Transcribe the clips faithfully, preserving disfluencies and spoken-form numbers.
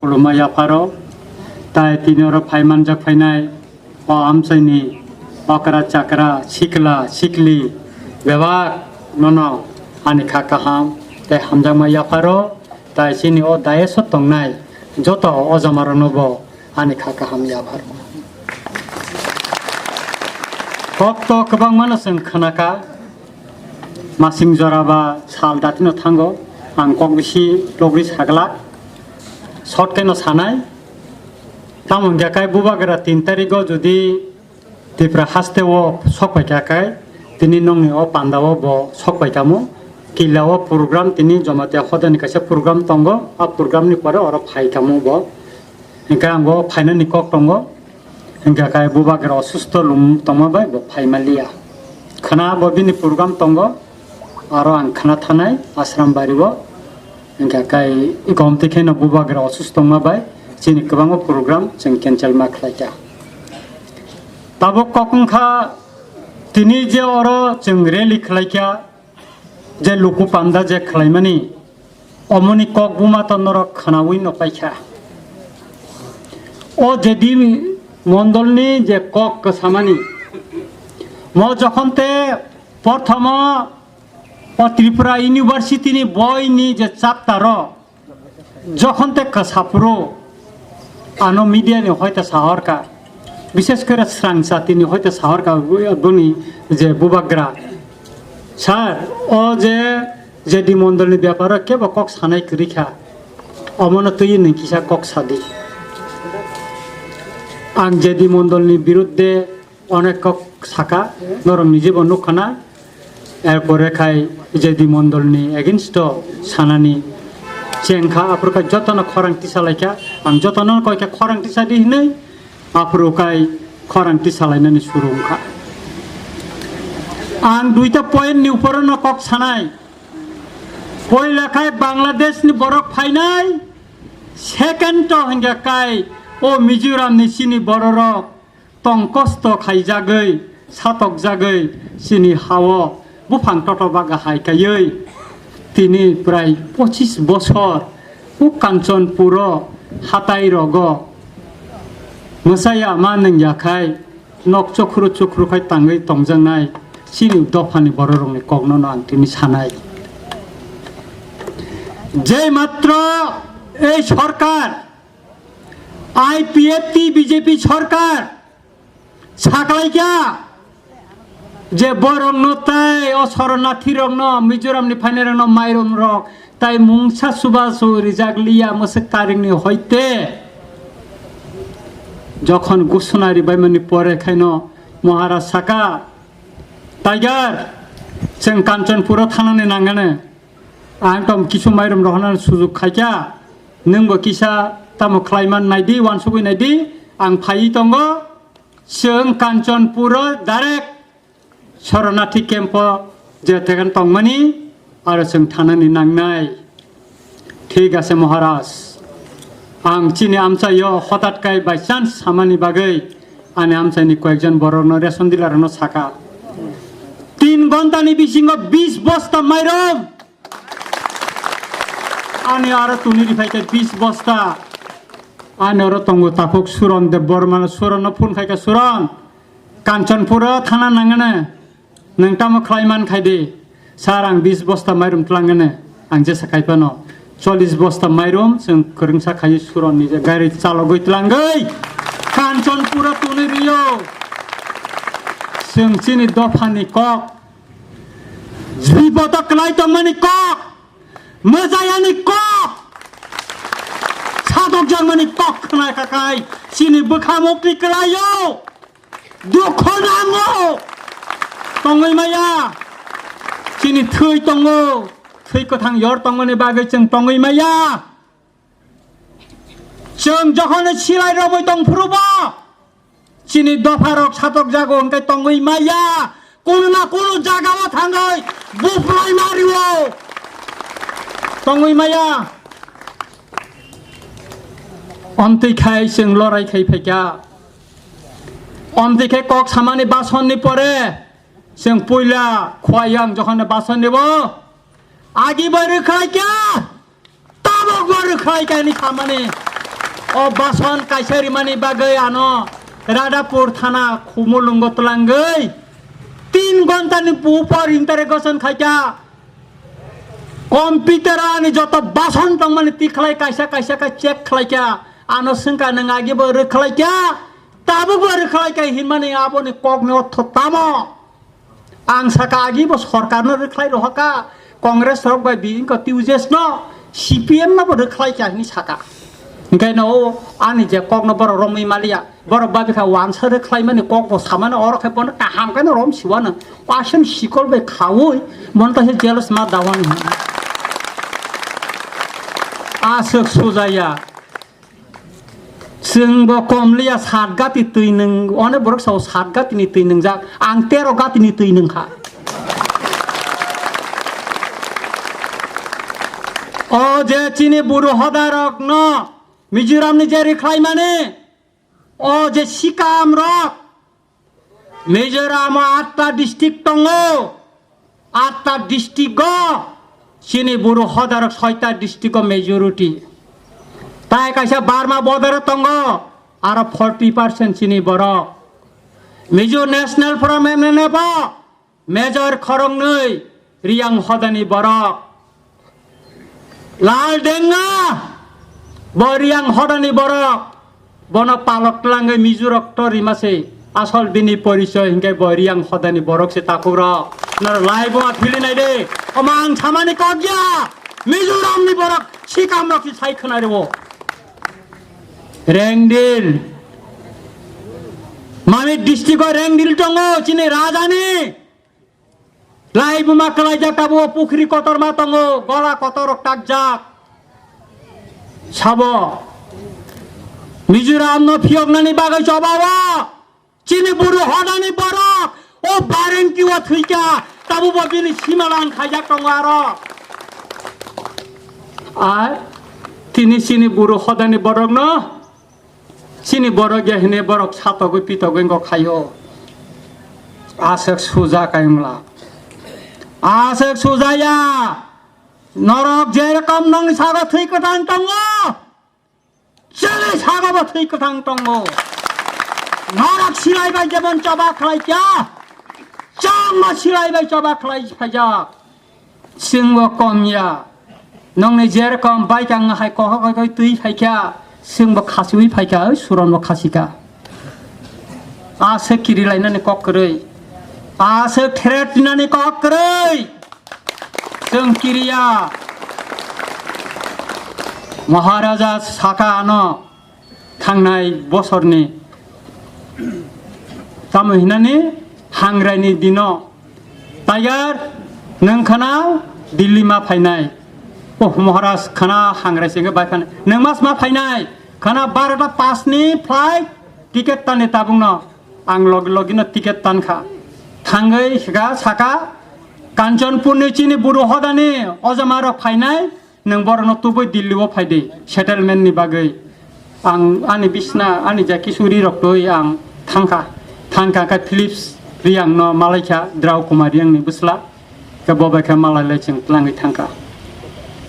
Khulumma yapharo, tai tini oro phai manjak phainai o amchaini okra chakra, sikla sikli bebak nono ani kha kaham tei hamjakma yapharo, tai chini o dais o tongnai joto o jamarokno bo ani kha kaham yapharo. Kok to kwbangmano chwng khnakha, masing jora ba sal datino thango, ang kok bisi logri saglak, short khe no sanai. Tamo hwnkhe kai bubagra tin tarigo jodi Tripura haste o sok pai kha kai, tini nongni o panda o bo sok pai kamo. Killa o program tini Jamatia hodani kaisa program tongo, a program ni pore oro phai kamo bo. Hingke ang bo phainani kok tongo. Hingke kai bubagra osusto lum tongma bai bo phai maliya. Khna bo bini program tongo, aro ang khna thanai Ashram bari o. Hingke kai gomti kheno bubagra osusto tongma bai chini kwbangma program chwng cancel ma khlaikha. Tabuk kok wngkha tini je oro chwng rally khlaikha, je luku panda je khlaimani, omoni kok buma to norok khnaui no paikha. O J D mondolni je kok kwsamani, mo jokhon te prothomo o Tripura University ni boini je chapter o jokhon te kwsa phuru ano media ni hoite sahorka, bishes kore srang jati ni hoite sahorka boni je bubagra. Sir, o je J D mondolni beparo kebo kok sanai kwrwi kha, omono twi nwng kisa kok sadi. Ang J D mondolni birudde onek kok saka, norok ni jebo nukha na, erpore khai J D mondolni against o sanani chengkha, aphuru khai jotono khorang tisalaikha, ang jotono koikha khorang tisadi hinwi, aphuru khai khorang tisalainani suru wngkha. Ang duita point ni uporono kok sanai, poila khai Bangladesh ni borok phainai, second to hingkha khai o Mizoram ni chini bororok tong kosto khaijagwi, satokjagwi chini hao buphang totoba gahai kaiwi tini prai pochis bosor o Kanchanpuro hatai rogo mwsaya ma nwngya khai nok chokhru chokhru khai tangwi tongjaknai chini dophani bororokni kokno no ang tini sanai. Je matro ei sorkar, I P F T B J P sorkar saklaikha je borokno tai o sornathirokno, Mizoramni phainairokno mairumrok tai mungsa chubachu rijak liya mwswk taringni hoite. Jokhon gusuna ribaimani pore khaino Maharaj saka, Tiger, chwng Kanchanpuro thanani nangani. Ang tong kisu mairum rohornani sujuk khaikha, nwngbo kisa tamo khlaiman naidi, uansugwi naidi, ang phaiwi tongo. Chwng Kanchanpuro direct Sharanarthi camp-o je thekhan tongmani, aro chwng thanani nangnai. Thik ase Maharaj, ang chini amchaio hotat kai by chance samani bagwi ani amchaini koyekjon borokno ration dealer-rokno saka, tin ghontani bisingo bis bosta mairum. Ani aro tuni riphai khe bis bosta. Ani oro tongo takhuk Suron Debbarma, Suronno phone khai khe, "Suron, Kanchanpuro thana nangani, nwng tamo khlai man khai di?" "Sir, ang bis bosta mairum tlangani, ang jesa khai phano." Chollis bosta mairum chwng kwrwngsa khai Suronni je gari chalogwi tlangwi Kanchanpuro tuni rio. Chwng chini dophani kok, Bipodo kwlai tongmani kok, mwjayani kok, sadokjakmani kok khna kha khai chini bwkha mukti kwlaio. Dukho nango, tongwi maya. Chini thwi tongo, thwi kwthang yor tongmani bagwi chwng tongwi maya. Chwng jokhon silai romwi tong phuru bo chini dopharok satok jago hwnkhe tongwi maya, kunu na kunu jagao thangwi buplai mario tongwi maya. Omtwi khai chwng lorai khai phaikha, omtwi khe kok samani basonni pore chwng puila khwai ang jokhon basonni bo agi bai rwkhlai kha. Tabok bo rwkhlai kaini khamani. O bason kaisa rimani bagwi ano Radhapur thana Khumulwngo twlangwi tin ghonta ni bufo interrogation khaikha. Computer ani joto bason tongmani tikhlai kaisa kaisa khe check khlaikha. Ano swngkha, "Nwng agi bo rwkhlaikha, tabuk bo rwkhlaikha," hinmani aboni kokni ortho tamo? Ang saka, agi bo sorkarno rwkhlai rohorkha, Congress rok bai bini ko T U J S no, C P M no bo rwkhlai kha hini saka. Hingkhe no o ani je kokno borok romwi maliya, borok babi kha wansa rwkhlai mani kok bo samano, oro khe bono kaham khe no rom siwano, wasen sikol bai khaui bono ta se jealous ma dawani. Aswk sujaya. Chwng bo komliya sat gati twi nwng, onek borok sao sat gati ni twi nwngjak, ang tero gati ni twi nwngkha. O je chini buru hoda rok no, Mizoram ni je rikhlai mani, o je sikam rok, Mizoram o atta district tongo, atta district o chini buru hodarok soita district o majority. Tai kaisa Burma border o tongo, aro forty percent chini borok. Mizo National Front M N F o major khoroknwi Riyang hodani borok. Lal Denga, bo Riyang hodani borok, bono palok tlangwi Mizurok to rima se, asol bini porichoy hinkhe bo Riyang hodani borok se takhuk rok. Noro lai buma phili nai de, omo ang samani kok ya, Mizoram ni borok sikam rok se sai khna rewo. Rengdil, Mamit district o Rengdil tongo, chini rajani. Lai buma kwlaijak tabuk o pukhri kotorma tongo, gola kotor rok takjak. Sabo Mizoram no phiyoknani bagwi choba o chini buru hodani borok o barengti o thwikha, tabuk bo bini simalang khaijak tongo aro. Ar tini chini buru hodani borok no Chini borok ya hine borok satogwi pitogwi wngkha khaio. Aswk suja kaimla. Aswk sujaya. Norok je rokom nongni sago thwi kwthang tongo, chini sago bo thwi kwthang tongo. Norok silai bai jemon choba khlai kya, chwngno silai bai choba khlai phaijak. Chwngbo kom ya. Nongni je rokom baikang hai kohok hai koi twi phaikha, chwngbo khasiwi phaikha, oi suronbo khasika. Aswk kiri lainani kok kwrwi. Aswk threat dinani kok kwrwi. Chwng kiriya. Maharaja saka ano. Thangnai bosorni tamo hinani hangraini dino, Tiger, nwng khana Delhi ma phainai. Oh, Maharaj, khana hangrai se bai phan. Nwng mas ma phainai. Khana barota pas ni flight ticket tani tabungno. Ang logi logi no ticket tankha. Thangwi higa saka Kanchanpur ni chini buru hodani ojama rok phainai. Nwng borokno tubui Delhi o phai di, settlement ni bagwi. Ang ani bisna, ani ja kisu ri rok twi ang thangkha. Thangkha khe Philips Riyang no malaikha, Drau Kumar Riyang ni bwsla. Khe bo bai khe malai lai chwng twlangwi thangkha.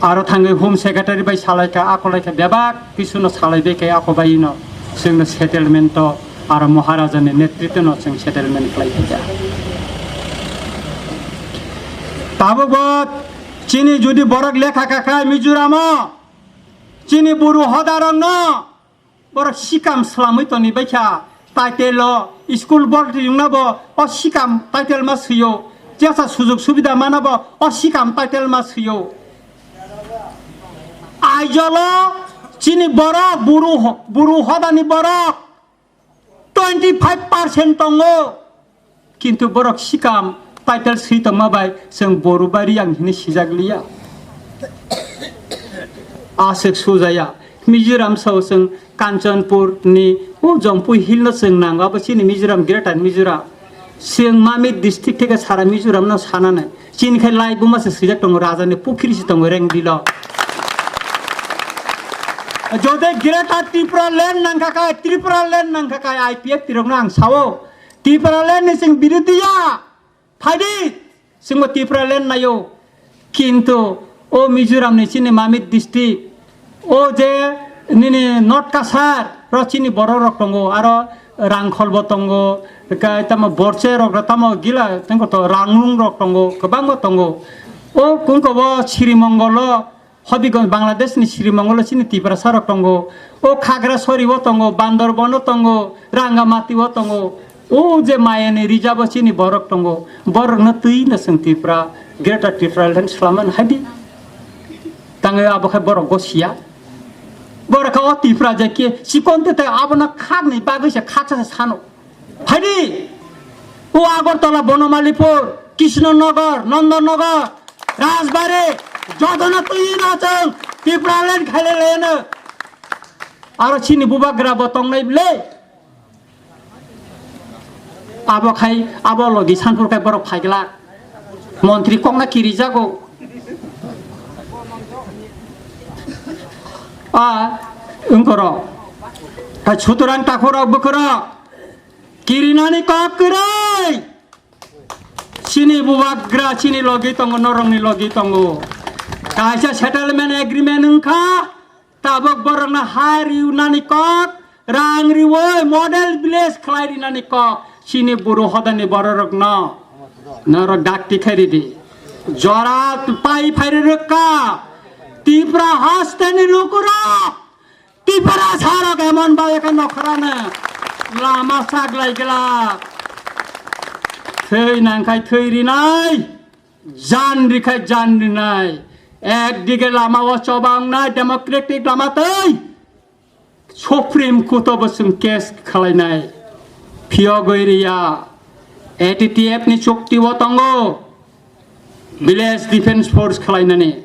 Aro thangwi Home Secretary bai salaikha, ako laikha bebak kisu no salai bai khe ako bai no chwng no settlement o aro Maharaja ni netritwo no chwng settlement khlai kha. Tabuk bo Chini jodi borok lekha kakhai Mizoram o, chini buru hodarok no borok sikam swlamwi toni baikha, title o school bol riyungna bo o sikam title ma swiyo, jesa sujug subida mana bo o sikam title ma swiyo. Aizawl o chini borok buru ho-, buru hodani borok twenty five percent tongo, kintu borok sikam title swi tongma bai chwng Boru Bari ang hinwi sijak liya. Aswk sujaya. Mizoram sao chwng Kanchanpur ni o Jampui Hill no chwng nango, abo chini Mizoram, Greater Mizoram. Chwng Mamit district theke sara Mizoram no sananai. Chini khai lai buma se swijak tongo raja ni pukhiri se tongo reng bilo. Jode Greater Tripura land nangkha kai, Tripura land nangkha kai, I P F T rok no ang sao. Tripura land ni sing birudiya. Phaidi, singbo Tripura land nayo. Kintu o Mizoram ni chini Mamit district, o je nini North Cachar ro chini borok rok tongo, aro Rangkhol bo tongo, kai tamo Borche rok ro tamo gila tengko to Ranglung rok tongo, kwbangma tongo. O kungko bo Sri Mongol o Hobigons Bangladesh ni Sri Mongol o chini Tiprasa rok tongo. O Khagrasori o tongo, Bandarban o tongo, Rangamati o tongo. O je mayani rijabo chini borok tongo, borokno twi no chwng Tripura, Greater Tipraland swlamani haidi. Tangwi abo khai borok go siya. Borok kha o Tripura je ke chikon te te abono khakni bagwi se khaksa se sano. Haidi. O Agartala, Bonomalipur, Krishnanagar, Nandanagar, Rajbari, jotono twi no chwng Tipraland khaile leno. Aro chini bubagra bo tongnai le. Abo khai, abo logi sanphur khai borok phaiglak. Montri kokna kirijago. A, wngkorok. Hai suturang takhurok bukhurok. Kirinani kok kwrwi. Chini bubagra chini logi tongo, norokni logi tongo. Kaisa settlement agreement wngkha. Tabuk borokno ha riwnani kok, rang riwi model village khlai rinani kok, chini buru hodani bororokno norok dakti khairidi. Jora pai phairi rwkha, Tipra hasteni lukurok, Tipra sarok emon bai ekha nokhrano lama saglai glak. Thwi nangkhai thwi rinai, jan rikhai jan rinai. Ekdige lama o choba wngnai democratic lama tei. Supreme Court o bo chwng case khwlainai, phiyogwi riya, A T T F ni chukti o tongo, Village Defence Force khwlainani.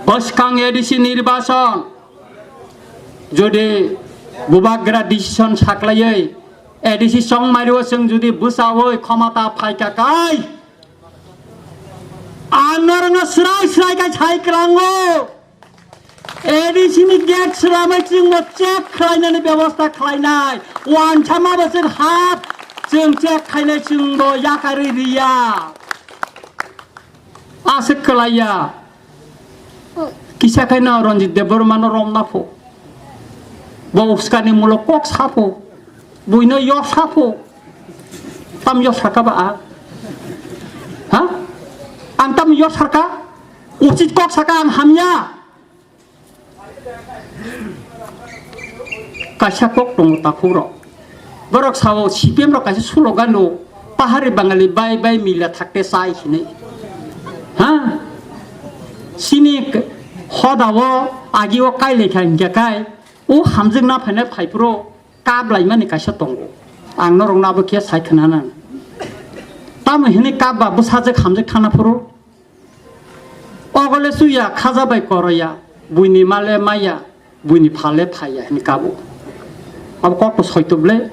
Bwskang A D C nirbachon jodi bubagra decision saklaiwi A D C chongmari o chwng jodi bwchawi khomata phaika kai, ang norokno srai srai kai sai kwlango. A D C ni gate swlamai chwngno check khlainani bebosta khlainai. Wansama bo chwng hap, chwng check khainai chwngbo yakarwi riya. Aswk kwlaiya. Kisa khaino Ranjit Debbarma no romna pho. Bo uskani mulok kok sapho. Buino yor sapho. Tam yor saka ba a? Ha? Ang tam yor saka? Uchit kok saka ang hamya. Kaisa kok tongo takhuk rok. Borok sao C P M rok kaisa slogan no, "Pahari Bangali bai bai mila thakte chai" hinwi. Ha? Chini k-, hoda o agi o kai lekha hinkhe kai, o hamjwk na phainai phaiphuru kap laimani kaisa tongo. Ang norok no abo khe sai khna nang. Tamo hinwi kap ba bwsajwk hamjwk thana phuru? Ogole chuya khaja bai koroya, buini male maya, buini phale phaya hini kabo. Abo kok to soitub le.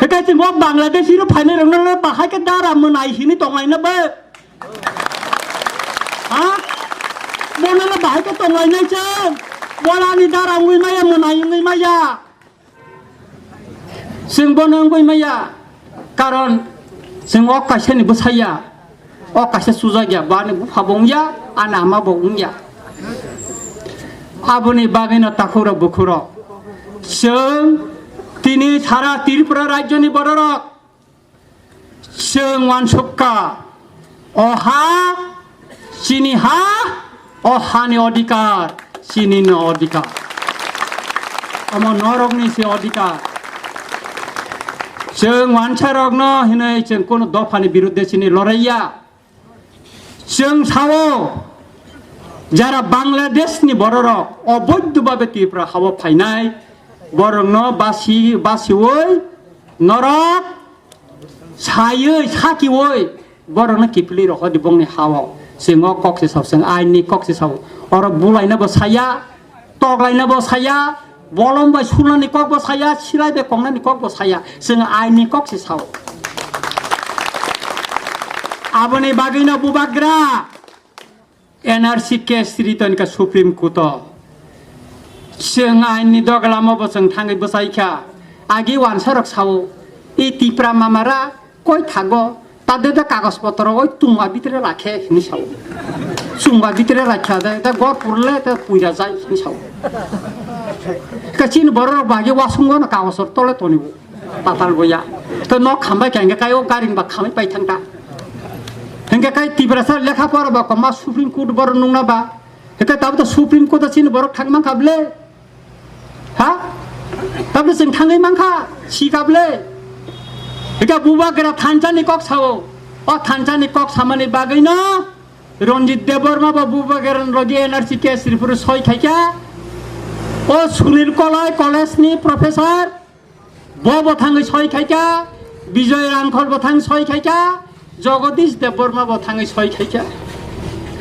Hekai chwng o Bangladeshi ro phainai rok no le bahai khe dara mwnai hini tonglaina bo. Ha? Bono le bahai khe tonglainai chwng. Bolani dara wngwi maya, mwnai wngwi maya. Chwng bono wngwi maya, karon chwng o kaisa ni bwsai ya, o kaisa chujak ya, bo ani bupha bo wng ya, ani ama bo wng ya. Aboni bagwi no takhuk rok bukhuk rok, chwng tini sara Tripura rajyo ni borok rok, chwng uansukha, o ha chini ha, o hani odhikar chini no odhikar. Omo norokni se odhikar. Chwng uansarokno hinwi chwng kunu dophani birudde chini loraiya. Chwng sao, jara Bangladeshni bororok oboidho babe Tripura hao phainai, borokno basi, basiwi norok saiwi, sakiwi borokno kiphilwi rohordi bongni hao. Chwng o kok se sao, chwng ainni kok se sao. Oro bulaina bo saya, toklaina bo saya, bolom bai sulnani kok bo saya, silai bai kongnani kok bo saya. Chwng ainni kok se sao. Aboni bagwino bubagra N R C case ri tonkha Supreme Court o. Chwng ain ni doglamo bo chwng thangwi bwchai kha. Agi uansarok sao, "I Tipra mamara koi thago, ta de de kagoj potro oi chungma bitre rakhe," hinwi sao. Chungma bitre rakha de, de gor purle te puira jai hinwi sao. Kachin borok bagi wasungo no kawasor tole tonibo. Patal boya. To nok khambai khe hingke kai o garing ba khamai pai thangta. Hingke kai Tiprasa lekha pora ba koma Supreme Court borok nungna ba. Hingke tabto Supreme Court a chini borok thang mankha ble. Ha? Tabto chwng thangwi mankha. Si kable. Hingke bubagra thansa ni kok sao. O thansa ni kok samani bagwi no. Ranjit Debbarma bo Bubagra logi N R C case rifuru soi khaikha. O Sunil Kolai college ni professor bo bo thangwi soi khaikha. Bijoy Rangkhol bo thang soi khaikha. Jagadish Debbarma bo thangwi soi khaikha.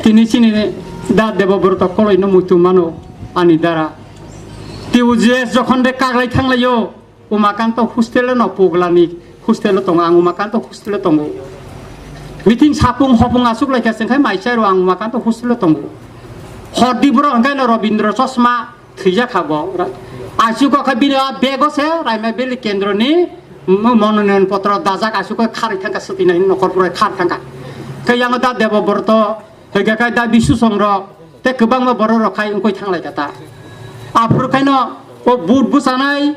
Tini chini da Debobroto Koloi no muitu mano ani dara. T U J S jokhon de kaglai thanglaio. Umakanto hostel no puglani hostel tongo, ang Umakanto hostel tongo. Meeting sapung hopung asuk laikha sengkhai maisai ro ang Umakanto hostel tongo. Hordi bro hingkai no Robindra Chosma thwijak ha bo. Asuk kha bini a bego se Raima Valley kendro ni mo-, mononoyon potro dajak asuk kha kharwi thangkha swtwi nai nokor pura khar thangkha. Khe yang da Debo Borto Hwnkhe kai da bisu songrok tei kwbangma borok rok khai wngkoi thanglaikha ta. Aphuru khaino o but bwchanai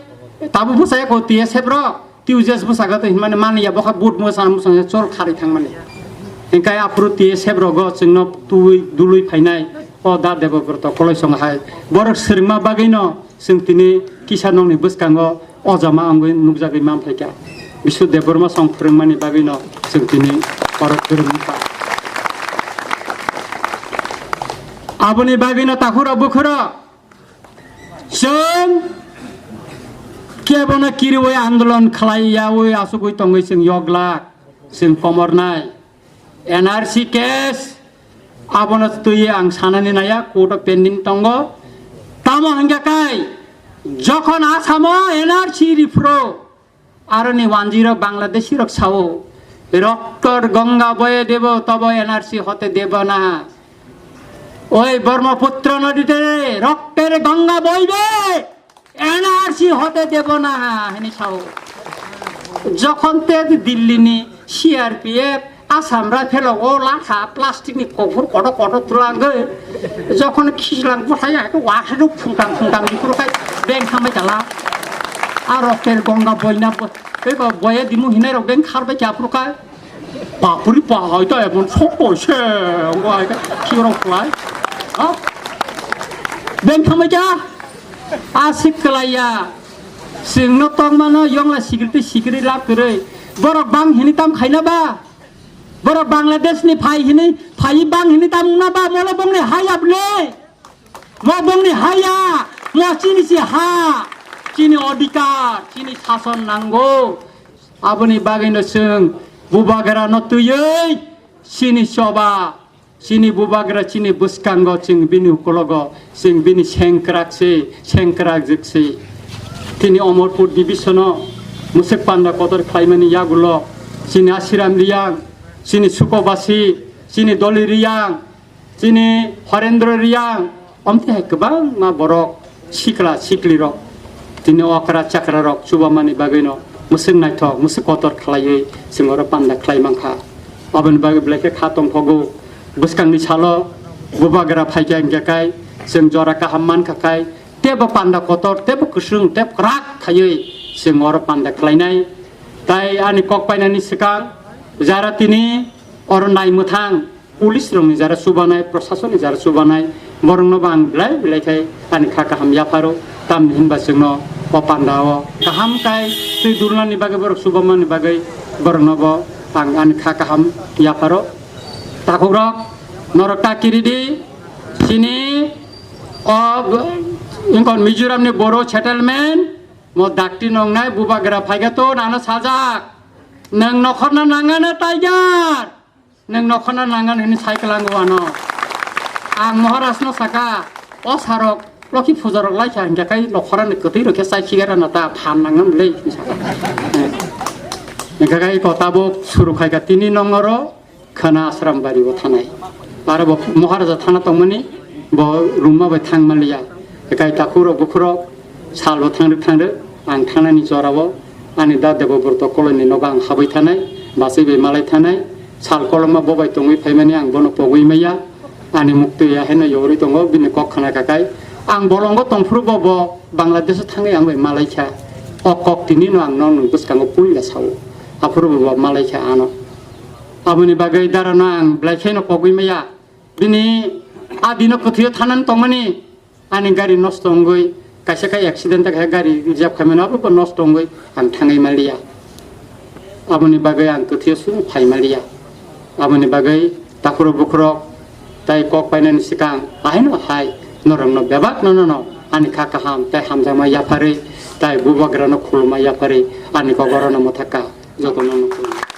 tabuk bwchaya ko T S F rok, T U J S bwchago to hinmani mani ya bokha but bwchana bwchana chol kharwi thangmani. Hingkai aphuru T S F rogo chwngno twi dului phainai o da Debobroto Koloisong hai borok swrwngma bagwino chwng tini kisa nokni bwskango o jama wngwi nukjagwi man phaikha. Bisu Debbarma song phwrwngmani bagwino chwng tini oro phwrwngkha. Aboni bagwino takhurok bukhurok chwng kebono kiriwi andolon khlai yawi asugwi tongwi chwng yoglak, chwng komornai. N R C case abono twi ang sanani naya, court o pending tongo. Tamo hingkha kai, jokhon Asamo N R C riphro, aroni wanjwirok Bangladeshi rok sao, "Roktor Ganga boye debo, tobo N R C hote debo na." Oi Brahmaputra nodite rokter Ganga boibe, N R C hote debo na, hini sao. Jokhon te Delhi ni C R P F, Assam Rifle o lakha plastic ni kophur koto koto tulangwi, jokhon khichlang bwthai hai khe wahai rok phungtang phungtang ni phuru khai beng thambai kala. A rokter Ganga boina bo-, tei bo boya dimu hinai rok beng kharbai kya phuru khai. Bapuri ba, hai ta emon sok koi se, wngkha hai ta, khikrok khlai. Ha? Beng thambai kha? Asik khlai ya. Chwngno tongmano yongla sikiri tei sikiri lab kwrwi. Borok bang hini tam khaina ba? Borok Bangladesh ni phai hini, phai bang hini tam wngna ba? Molo bongni hai ya bwle. Mo bongni haya, mo chini si ha, chini odhikar, chini sason nango. Aboni bagwino chwng bubagra no twiwi chini choba, chini bubagra, chini bwskango chwng bini ukologo, chwng bini sengkrak se, sengkrak jwk se. Tini Omorpur division o mwswk panda kotor khlaimani yagulo chini Asiram Riyang, chini Sukobasi, chini Doli Riyang, chini Horendra Riyang, omtwi hai kwbangma borok, sikla siklirok, tini okra chakrarok chubamani bagwino mwswk naithok, mwswk kotor khlaiwi chwng oro panda khlai mankha. Aboni bagwi belai khe kha tongthogo. Bwskangni salo bubagra phaikha hwnkhe kai chwng jora kaham mankha kai, teibo panda kotor, teibo kwswng, teibo kwrak khaiwi chwng oro panda khlainai. Tai ani kok painani swkang jara tini oro nai mwthang, police rokni jara chubanai, proshasonni jara chubanai, borokno bo ang belai belai khe ani kha kaham yapharo, tamni hinba chwngno o panda o kaham kai twi dulnani bagwi, borok chubamani bagwi borokno bo ang ani kha kaham yapharo. Takhukrok, norok ta kiridi, chini o b-, ingkon Mizoramni Boro settlement, mo dakti nongnai bubagra phaikha to nano sajak, nwng nokhorna nangana Tiger. Nwng nokhorna nangan hwnwi sai kwlango ano. Ang Maharajno saka, "O sarok, Lokhi pujarok laikha hwnkhe kai nokhorani kwtwi rokhe chai khigarana ta phan nangan le," hwnwi saka. Hwnkhe kai kota bo suru khaikha tini nongoro khana ashram bari o thanai. Aro bo Maharaja thana tongmani bo rumma bai thangmaliya. Kai takhurok bukhurok sal bo thangrwk thangrwk ang thangnani jorao ani da Debobroto Koloini nogo ang habwi thanai, bachwi bai malai thanai, sal kolokma bo bai tongwi phaimani ang bono pogwi maya, ani muktwi ya haino yorwi tongo, bini kok khna kakai. Ang bolongo tongphuru bo, bo Bangladesh o thangwi ang bai malaikha. O kok tini no ang nokni bwskango puila sao. Aphuru bo malaikha ano. Aboni bagwi dara no ang belai kheno kogwi maya. Bini a dino kwthwio thanani tongmani ani gari nosto wngwi kaisa khe accident khe gari reserve khaimani abo bo nosto wngwi ang thangwi maliya. Aboni bagwi ang kwthwio sung phai maliya. Aboni bagwi takhurok bukhurok tai kok painani swkang ahaino hai norokno bebak no no no ani kha kaham tai hamjakma yapharwi tai bubagrano khuluma yapharwi ani kok orono mwthaka jotono no khulumkha.